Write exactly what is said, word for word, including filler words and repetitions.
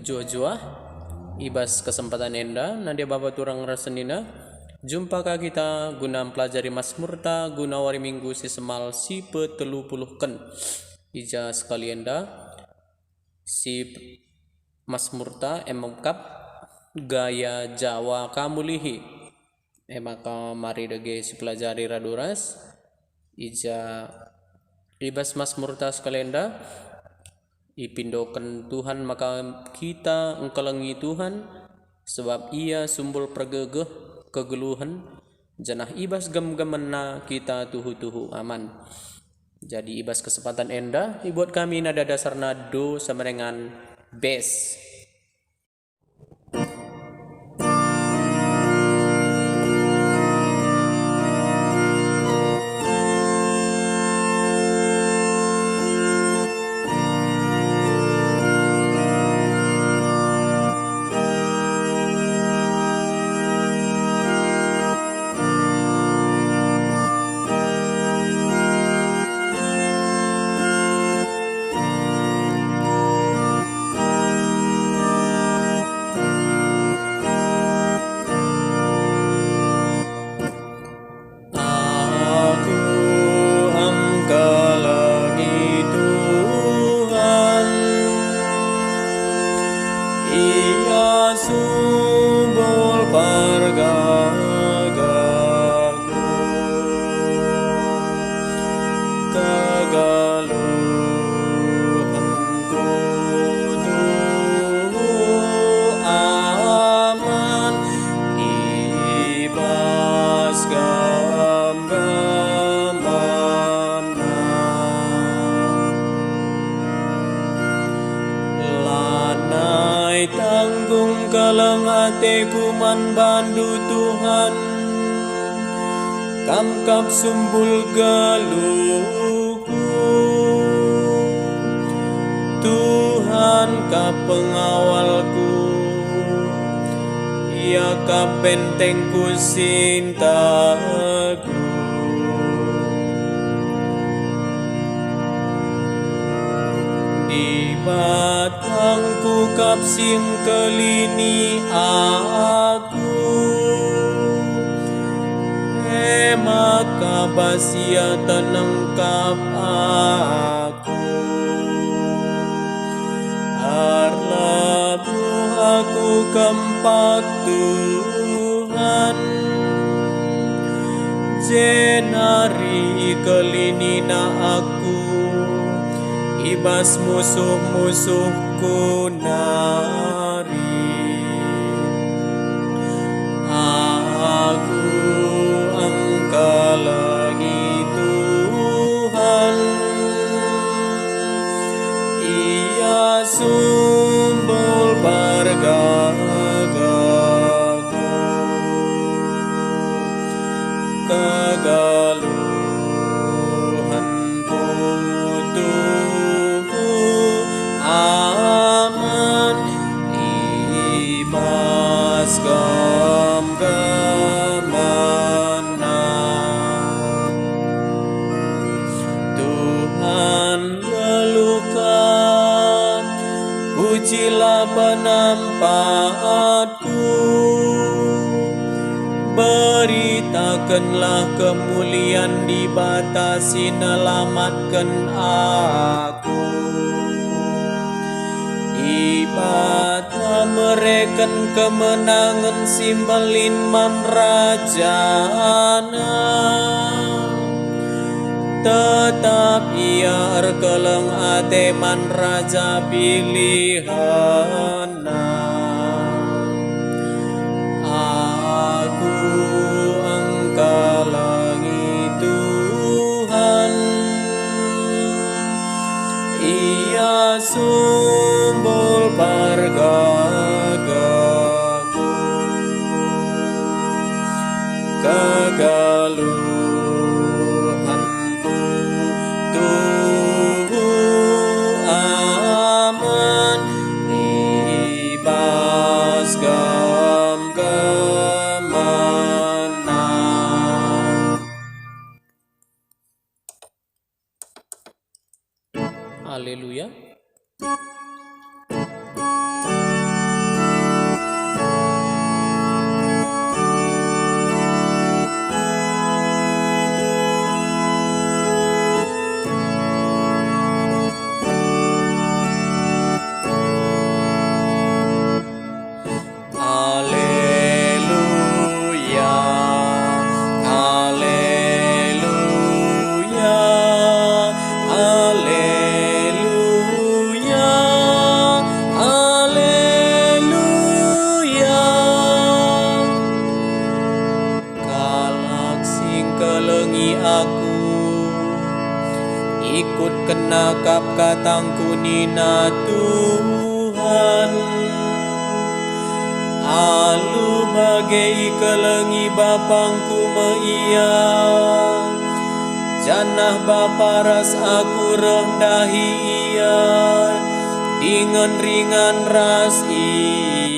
Juah-juah, i bas kesempatan enda, nande bapa turang ras senina, jumpa ka kita guna mpelajari Masmurta guna wari Minggu si semal si petelu puluhken. I ja sekali enda, si Masmurta e mekap gaya Jawa ka mulihi. E maka mari dage sipelajari radu ras. I ja i bas Masmurta sekali enda, ipindoken Tuhan maka kita engkelengi Tuhan, sebab Ia sumbul pergegeh, kegeluhen, janah i bas gemgemenNa kita tuhu-tuhu aman. Jadi i bas kesempatan enda, ibuat kami nada dasarna do sama dengan bes. Aku engkelengi Tuhan, Ia sumbul pergegeh. Kegeluhenku tuhu aman i bas gemgemanNa. Lanai tanggung keleng ateku man bandu, Tuhan. Kam kap sumbul geluhku, Tuhan kap pengawalku, Ia kap bentengku si nteguh. Dibatangku kap si engkelini aku, e maka bas Ia teneng kap aku. Erlebuh aku kempak Tuhan, jenari ikelininNa aku i bas musuh-musuhku nari. Aku engkelengi Tuhan, Ia sumbul pergegehku. Kegeluhenku tuhu aman i bas gemgemanNa. Tuhan, nggeluhken, pujilah penempatku. Beritakenlah kemulian Dibata si nelamatken aku. Dibata mereken kemenangen si mbelin man rajana, tetap Ia erkeleng ate man raja pilihenNa. Aku engkelengi Tuhan, Ia sumbul pergegehku. Kegeluhenku tuhu aman i bas gemgemanNa. Haleluya. Ikutkenna kap katangku nina Tuhan. Alu bage ikelengi bapangku me ia, janah bapa ras aku reh ndahi ia, dingen ringan ras ia.